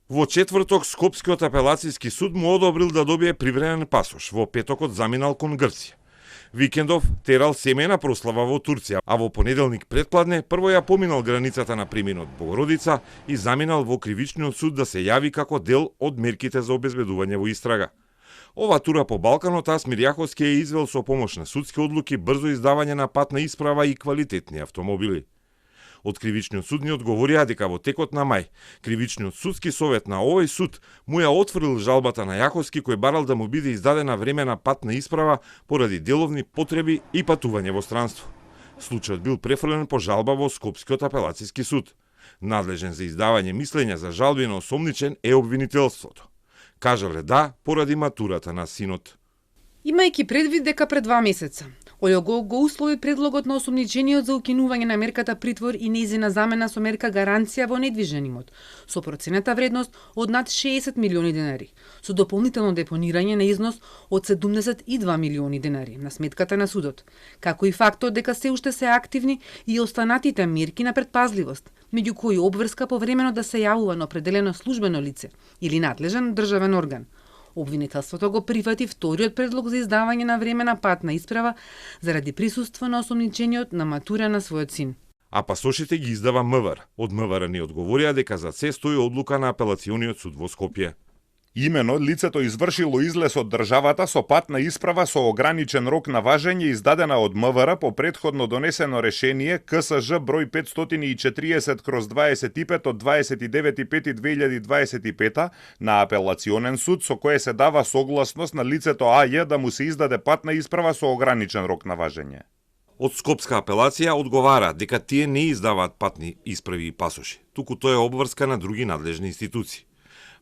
Во четврток Скопскиот апелацијски суд му одобрил да добие привремен пасош, во петокот заминал кон Грција. Викендов терал семејна прослава во Турција, а во понеделник претпладне прво ја поминал границата на преминот Богородица и заминал во кривичниот суд да се јави како дел од мерките за обезбедување во истрага. Ова тура по Балканот Асмир Јаховски е извел со помош на судски одлуки, брзо издавање на патна исправа и квалитетни автомобили. Од кривичниот суд ни одговорија дека во текот на мај, кривичниот судски совет на овој суд му ја отфрлил жалбата на Јаховски кој барал да му биде издадена времена патна исправа поради деловни потреби и патување во странство. Случајот бил префрлен по жалба во Скопскиот апелацијски суд. Надлежен за издавање мислења за жалби на осомничен е обвинителството. Кажале да поради матурата на синот. Имајќи предвид дека пред 2 месеца Олјо го услови предлогот на осомничениот за укинување на мерката притвор и нејзина замена со мерка гаранција во недвижен имот, со процената вредност од над 60 милиони денари, со дополнително депонирање на износ од 72 милиони денари на сметката на судот, како и фактот дека се уште се активни и останатите мерки на предпазливост, меѓу кои обврска повремено да се јавува на определено службено лице или надлежен државен орган. Обвинителството го прифати вториот предлог за издавање на времена патна исправа заради присуство на осомничениот на матура на својот син. А пасошите ги издава МВР. Од МВР ни одговорија дека за се стои одлука на апелациониот суд во Скопје. Имено, лицето извршило излез од државата со патна исправа со ограничен рок на важење издадена од МВР по претходно донесено решение КСЖ број 540/25 од 29.5.2025 на апелационен суд со кое се дава согласност на лицето АЈ да му се издаде патна исправа со ограничен рок на важење. Од Скопска апелација одговара дека тие не издаваат патни исправи и пасоши, туку тоа е обврска на други надлежни институции.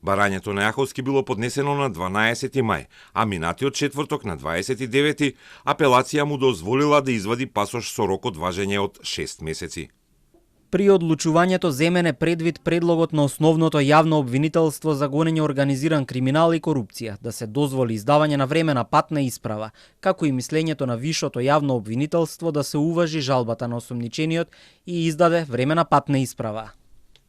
Барањето на Јаховски било поднесено на 12 мај, а минатиот четврток на 29 апелација му дозволила да извади пасош со рок од важење од 6 месеци. При одлучувањето земене предвид предлогот на основното јавно обвинителство за гонење организиран криминал и корупција да се дозволи издавање на времена патна исправа, како и мислењето на вишото јавно обвинителство да се уважи жалбата на осомничениот и издаде времена патна исправа.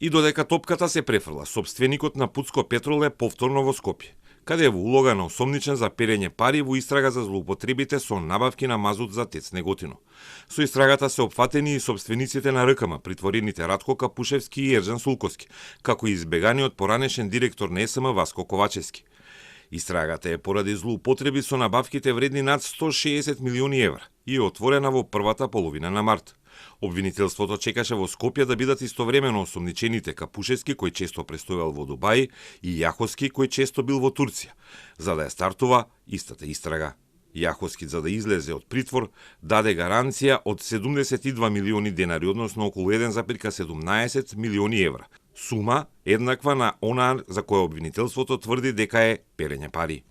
И додека топката се префрла, собственикот на Путско Петрол е повторно во Скопје, каде е во улога на осомничен за перење пари во истрага за злоупотребите со набавки на мазут за ТЕЦ Неготино. Со истрагата се опфатени и собствениците на РКМ, притворените Радко Капушевски и Ержан Сулковски, како и избеганиот поранешен директор на СМ Васко Ковачевски. Истрагата е поради злоупотреби со набавките вредни над 160 милиони евра и е отворена во првата половина на март. Обвинителството чекаше во Скопје да бидат истовремено осомничените Капушевски, кој често престојал во Дубај, и Јаховски, кој често бил во Турција, за да ја стартува истата истрага. Јаховски, за да излезе од притвор, даде гаранција од 72 милиони денари, односно околу 1,17 милиони евра. Сума еднаква на онаа за која обвинителството тврди дека е перење пари.